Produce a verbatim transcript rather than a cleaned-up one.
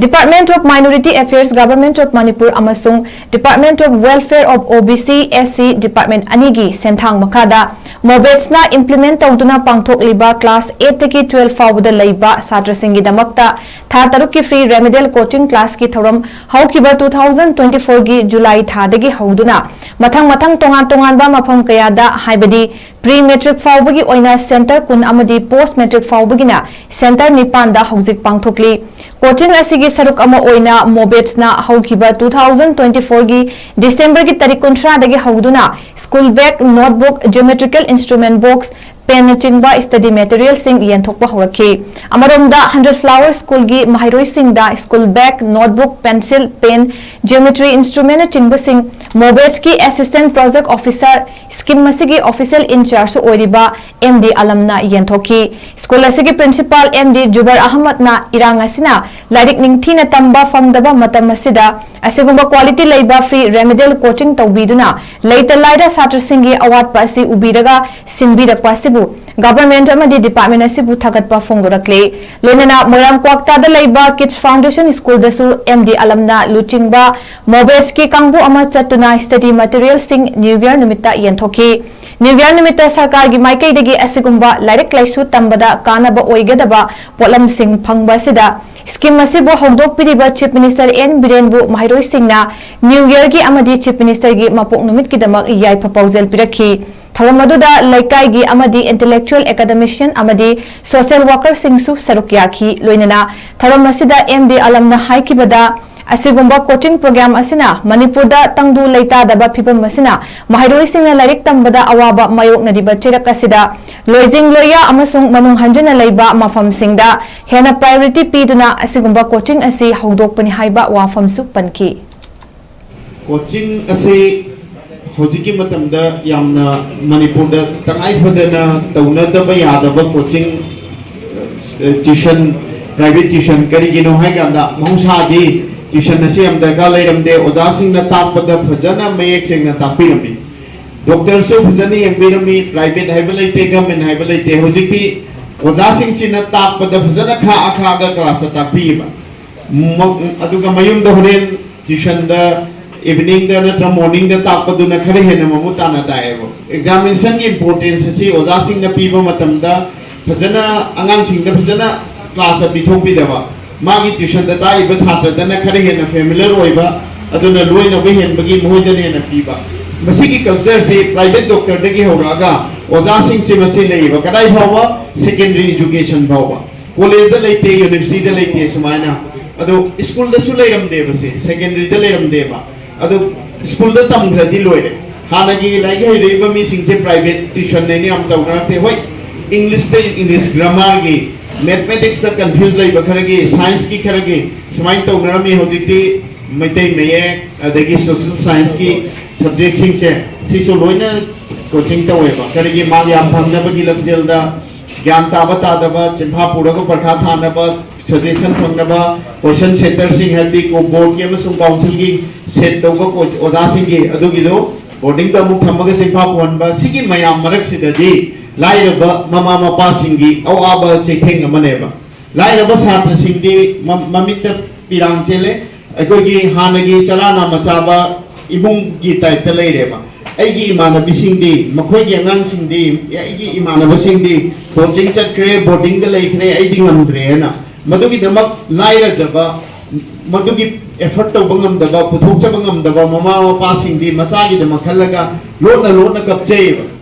Department of Minority Affairs, Government of Manipur ꯑꯃꯁꯨꯡ Department of Welfare of O B C, S C Department ꯑꯅꯤꯒꯤ ꯁꯦꯟꯊꯥꯡ ꯃꯈꯥꯗ MOBESTꯅ implement ꯇꯧꯗꯨꯅ ꯄꯥꯡꯊꯣꯛꯂꯤꯕ class eight ꯇꯒꯤ twelve ꯐꯥꯎꯕꯗ ꯂꯩꯕ ꯁꯥꯇ꯭ꯔꯁꯤꯡꯒꯤꯗꯃꯛꯇ ꯊꯥ ꯇꯔꯨꯛꯀꯤ free remedial coaching classꯀꯤ ꯊꯧꯔꯝ ꯍꯧꯈꯤꯕ two thousand twenty-fourꯒꯤ July ꯊꯥꯗꯒꯤ ꯍꯧꯗꯨꯅ ꯃꯊꯪ ꯃꯊꯪ ꯇꯣꯉꯥꯟ ꯇꯣꯉꯥꯟꯕ ꯃꯐꯝ ꯀꯌꯥꯗ, ꯍꯥꯏꯕꯗꯤ pre matric ꯐꯥꯎꯕꯒꯤ ꯑꯣꯏꯅ centre ꯀꯨꯟ ꯑꯃꯗꯤ post matric ꯐꯥꯎꯕꯒꯤꯅ centre ꯅꯤꯄꯥꯟꯗ ꯍꯧꯖꯤꯛ ꯄꯥꯡꯊꯣꯛꯂꯤ꯫ Coaching ꯑꯁꯤꯒꯤ ꯁꯔꯨꯛ ꯑꯃ ꯑꯣꯏꯅ MOBESTꯅ ꯍꯧꯈꯤꯕ two thousand twenty-fourꯒꯤ Decemberꯒꯤ ꯇꯥꯔꯤꯛ ꯀꯨꯟꯊ꯭ꯔꯥꯗꯒꯤ ꯍꯧꯗꯨꯅ school bag, notebook, geometrical instrument box, penꯅꯆꯤꯡꯕ study materialꯁꯤꯡ ꯌꯦꯟꯊꯣꯛꯄ ꯍꯧꯔꯛꯈꯤ꯫ ꯑꯃꯔꯣꯝꯗ, Hundred Flower Schoolꯒꯤ ꯃꯍꯩꯔꯣꯏꯁꯤꯡꯗ school bag, notebook, pencil, pen, geometry instrumentꯅꯆꯤꯡꯕꯁꯤꯡ MOBESTꯀꯤ Assistant Project Officer, scheme ꯑꯁꯤꯒꯤ official in chargeꯁꯨ ꯑꯣꯏꯔꯤꯕ M D ꯑꯂꯝꯅ ꯌꯦꯟꯊꯣꯛꯈꯤ꯫ School ꯑꯁꯤꯒꯤ principal M D ꯖꯨꯕꯔ ꯑꯍꯃꯗꯅ ꯏꯔꯥꯡ ꯑꯁꯤꯅ ꯂꯥꯏꯔꯤꯛ ꯅꯤꯡꯊꯤꯅ ꯇꯝꯕ ꯐꯪꯗꯕ ꯃꯇꯝ ꯑꯁꯤꯗ ꯑꯁꯤꯒꯨꯝꯕ quality ꯂꯩꯕ free remedial coaching ꯇꯧꯕꯤꯗꯨꯅ ꯂꯩꯇ ꯂꯥꯏꯔ ꯁꯥꯇ꯭ꯔꯁꯤꯡꯒꯤ ꯑꯋꯥꯠꯄ ꯑꯁꯤ ꯎꯕꯤꯔꯒ ꯁꯤꯟꯕꯤꯔꯛꯄ ꯑꯁꯤꯕꯨ government ꯑꯃꯗꯤ department ꯑꯁꯤꯕꯨ ꯊꯥꯒꯠꯄ ꯐꯣꯡꯗꯣꯔꯛꯂꯤ꯫ ꯂꯣꯏꯅꯅ ꯃꯣꯏꯔꯥꯡ ꯀ꯭ꯋꯥꯛꯇꯥꯗ ꯂꯩꯕ Kids Foundation Schoolꯗꯁꯨ M D ꯑꯂꯝꯅ ꯂꯨꯆꯤꯡꯕ MOBESTꯀꯤ ꯀꯥꯡꯕꯨ ꯑꯃ ꯆꯠꯇꯨꯅ study materialꯁꯤꯡ New Year ꯅꯨꯃꯤꯠꯇ ꯌꯦꯟꯊꯣꯛꯈꯤ꯫ New Year ꯅꯨꯃꯤꯠꯇ ꯁꯔꯀꯥꯔꯒꯤ ꯃꯥꯏꯀꯩꯗꯒꯤ ꯑꯁꯤꯒꯨꯝꯕ ꯂꯥꯏꯔꯤꯛ ꯂꯥꯏꯁꯨ ꯇꯝꯕꯗ ꯀꯥꯟꯅꯕ ꯑꯣꯏꯒꯗꯕ ꯄꯣꯠꯂꯝꯁꯤꯡ ꯐꯪꯕ ꯑꯁꯤꯗ scheme ꯑꯁꯤꯕꯨ ꯍꯧꯗꯣꯛꯄꯤꯔꯤꯕ Chief Minister N ꯕꯤꯔꯦꯟꯕꯨ ꯃꯍꯩꯔꯣꯏꯁꯤꯡꯅ New Yearꯒꯤ ꯑꯃꯗꯤ Chief Ministerꯒꯤ ꯃꯄꯣꯛ ꯅꯨꯃꯤꯠꯀꯤꯗꯃꯛ ꯌꯥꯏꯐ ꯄꯥꯎꯖꯦꯜ ꯄꯤꯔꯛꯈꯤ꯫ ꯊꯧꯔꯝ ꯑꯗꯨꯗ ꯂꯩꯀꯥꯏꯒꯤ ꯑꯃꯗꯤ intellectual academician ꯑꯃꯗꯤ social workerꯁꯤꯡꯁꯨ ꯁꯔꯨꯛ ꯌꯥꯈꯤ꯫ ꯂꯣꯏꯅꯅ ꯊꯧꯔꯝ ꯑꯁꯤꯗ M D ꯑꯂꯝꯅ ꯍꯥꯏꯈꯤꯕꯗ, ꯑꯁꯤꯒꯨꯝꯕ coaching program ꯑꯁꯤꯅ ꯃꯅꯤꯄꯨꯔꯗ ꯇꯪꯗꯨ ꯂꯩꯇꯥꯗꯕ ꯐꯤꯚꯝ ꯑꯁꯤꯅ ꯃꯍꯩꯔꯣꯏꯁꯤꯡꯅ ꯂꯥꯏꯔꯤꯛ ꯇꯝꯕꯗ ꯑꯋꯥꯕ ꯃꯥꯌꯣꯛꯅꯔꯤꯕ ꯆꯩꯔꯛ ꯑꯁꯤꯗ ꯂꯣꯏꯖꯤꯡ ꯂꯣꯏꯌꯥ ꯑꯃꯁꯨꯡ ꯃꯅꯨꯡ ꯍꯟꯖꯤꯟꯅ ꯂꯩꯕ ꯃꯐꯝꯁꯤꯡꯗ ꯍꯦꯟꯅ priority ꯄꯤꯗꯨꯅ ꯑꯁꯤꯒꯨꯝꯕ coaching ꯑꯁꯤ ꯍꯧꯗꯣꯛꯄꯅꯤ ꯍꯥꯏꯕ ꯋꯥꯐꯝꯁꯨ ꯄꯟꯈꯤ꯫ Coaching ꯑꯁꯤ ꯍꯧꯖꯤꯛꯀꯤ ꯃꯇꯝꯗ ꯌꯥꯝꯅ ꯃꯅꯤꯄꯨꯔꯗ ꯇꯉꯥꯏ ꯐꯗꯅ ꯇꯧꯅꯗꯕ ꯌꯥꯗꯕ coaching, tuition, private tuition꯫ ꯀꯔꯤꯒꯤꯅꯣ ꯍꯥꯏ ꯀꯥꯟꯗ, ꯃꯍꯧꯁꯥꯗꯤ tuition ꯑꯁꯤ ꯌꯥꯝ ꯗꯔꯀꯥꯔ ꯂꯩꯔꯝꯗꯦ꯫ ꯑꯣꯖꯥꯁꯤꯡꯅ ꯇꯥꯛꯄꯗ ꯐꯖꯅ ꯃꯌꯦꯛ ꯁꯦꯡꯅ ꯇꯥꯛꯄꯤꯔꯝꯃꯤ꯫ Doctorꯁꯨ ꯐꯖꯅ ꯌꯦꯡꯕꯤꯔꯝꯃꯤ꯫ Private ꯍꯥꯏꯕ ꯂꯩꯇꯦ, government ꯍꯥꯏꯕ ꯂꯩꯇꯦ꯫ ꯍꯧꯖꯤꯛꯇꯤ ꯑꯣꯖꯥꯁꯤꯡꯁꯤꯅ ꯇꯥꯛꯄꯗ ꯐꯖꯅ ꯈꯥꯛꯑ ꯈꯥꯛꯑꯒ classꯇ ꯇꯥꯛꯄꯤꯌꯦꯕ꯫ ꯃ- ꯑꯗꯨꯒ ꯃꯌꯨꯝꯗ ꯍꯣꯔꯦꯟ tuitionꯗ eveningꯗ ꯅꯠꯇ꯭ꯔ morningꯗ ꯇꯥꯛꯄꯗꯨꯅ ꯈꯔ ꯍꯦꯟꯅ ꯃꯃꯨꯠ ꯇꯥꯅ ꯇꯥꯛꯑꯦꯕ꯫ Examinationꯒꯤ importance ꯑꯁꯤ ꯑꯣꯖꯥꯁꯤꯡꯅ ꯄꯤꯕ ꯃꯇꯝꯗ ꯐꯖꯅ ꯑꯉꯥꯡꯁꯤꯡꯗ ꯐꯖꯅ classꯇ ꯄꯤꯊꯣꯛꯄꯤꯗꯕ, ꯃꯥꯒꯤ tuitionꯗ ꯇꯥꯛꯏꯕ ꯁꯥꯇ꯭ꯔꯗꯅ ꯈꯔ ꯍꯦꯟꯅ familiar ꯑꯣꯏꯕ, ꯑꯗꯨꯅ ꯂꯣꯏꯅꯕ ꯍꯦꯟꯕꯒꯤ ꯃꯈꯣꯏꯗꯅ ꯍꯦꯟꯅ ꯄꯤꯕ꯫ ꯃꯁꯤꯒꯤ cultureꯁꯤ private doctorꯗꯒꯤ ꯍꯧꯔꯛꯑꯒ ꯑꯣꯖꯥꯁꯤꯡꯁꯤ ꯃꯁꯤ ꯂꯩꯔꯤꯕ ꯀꯗꯥꯏ ꯐꯥꯎꯕ? Secondary education ꯐꯥꯎꯕ꯫ Collegeꯗ ꯂꯩꯇꯦ, universityꯗ ꯂꯩꯇꯦ ꯁꯨꯃꯥꯏꯅ꯫ ꯑꯗꯣ schoolꯗꯁꯨ ꯂꯩꯔꯝꯗꯦꯕ ꯁꯤ, secondaryꯗ ꯂꯩꯔꯝꯗꯦꯕ꯫ ꯑꯗꯣ schoolꯗ ꯇꯝꯈ꯭ꯔꯗꯤ ꯂꯣꯏꯔꯦ꯫ ꯍꯥꯟꯅꯒꯤ ꯂꯥꯏꯔꯤꯛ ꯍꯩꯔꯛꯏꯕ ꯃꯤꯁꯤꯡꯁꯦ private tuition ꯍꯥꯏꯅ ꯌꯥꯝ ꯇꯧꯅꯔꯛꯇꯦ꯫ ꯍꯣꯏ, Englishꯇ English grammarꯒꯤ, mathematicsꯇ confuse ꯂꯩꯕ ꯈꯔꯒꯤ, scienceꯀꯤ ꯈꯔꯒꯤ ꯁꯨꯃꯥꯏꯅ ꯇꯧꯅꯔꯝꯃꯤ꯫ ꯍꯧꯖꯤꯛꯇꯤ ꯃꯩꯇꯩ ꯃꯌꯦꯛ, ꯑꯗꯒꯤ social scienceꯀꯤ subjectꯁꯤꯡꯁꯦ ꯁꯤꯁꯨ ꯂꯣꯏꯅ coaching ꯇꯧꯋꯦꯕ꯫ ꯀꯔꯤꯒꯤ? Mark ꯌꯥꯝ ꯐꯪꯅꯕꯒꯤ ꯂꯝꯖꯦꯜꯗ꯫ ꯒ꯭ꯌꯥꯟ ꯇꯥꯕ ꯇꯥꯗꯕ ꯆꯤꯟꯐꯥ ꯄꯨꯔꯒ ꯄꯔꯤꯈꯥ ꯊꯥꯅꯕ, suggestion ꯐꯪꯅꯕ, question centerꯁꯤꯡ, ꯍꯥꯏꯕꯗꯤ ꯀꯣ-, boardꯀꯤ ꯑꯃꯁꯨꯡ councilꯒꯤ set ꯇꯧꯕ ꯀꯣ-, ꯑꯣꯖꯥꯁꯤꯡꯒꯤ ꯑꯗꯨꯒꯤꯗꯣ boardingꯗ ꯑꯃꯨꯛ ꯊꯝꯃꯒ ꯆꯤꯟꯐꯥ ꯄꯨꯍꯟꯕ, ꯁꯤꯒꯤ ꯃꯌꯥꯝ ꯃꯔꯛꯁꯤꯗꯗꯤ ꯂꯥꯏꯔꯕ ꯃꯃꯥ ꯃꯄꯥꯁꯤꯡꯒꯤ ꯑꯋꯥꯕ ꯆꯩꯊꯦꯡ ꯑꯃꯅꯦꯕ꯫ ꯂꯥꯏꯔꯕ ꯁꯥꯇ꯭ꯔꯁꯤꯡꯗꯤ ꯃ-, ꯃꯃꯤꯠꯇ ꯄꯤꯔꯥꯡ ꯆꯦꯜꯂꯦ꯫ ꯑꯩꯈꯣꯏꯒꯤ ꯍꯥꯟꯅꯒꯤ ꯆꯔꯥ ꯅꯥꯝꯃ ꯆꯥꯕ ꯏꯃꯨꯡꯒꯤ typeꯇ ꯂꯩꯔꯦꯕ꯫ ꯑꯩꯒꯤ ꯏꯃꯥꯟꯅꯕꯤꯁꯤꯡꯗꯤ, ꯃꯈꯣꯏꯒꯤ ꯑꯉꯥꯡꯁꯤꯡꯗꯤ, ꯑꯩꯒꯤ ꯏꯃꯥꯟꯅꯕꯁꯤꯡꯗꯤ coaching ꯆꯠꯈ꯭ꯔꯦ, boardingꯗ ꯂꯩꯈ꯭ꯔꯦ, ꯑꯩꯗꯤ ꯉꯝꯗ꯭ꯔꯦꯅ꯫ ꯃꯗꯨꯒꯤꯗꯃꯛ ꯂꯥꯏꯔꯖꯕ, ꯃꯗꯨꯒꯤ effort ꯇꯧꯕ ꯉꯝꯗꯕ, ꯄꯨꯊꯣꯛꯆꯕ ꯉꯝꯗꯕ ꯃꯃꯥ ꯃꯄꯥꯁꯤꯡꯗꯤ ꯃꯆꯥꯒꯤꯗꯃꯛ ꯈꯜꯂꯒ ꯂꯣꯟꯅ ꯂꯣꯟꯅ ꯀꯞꯆꯩꯌꯦꯕ꯫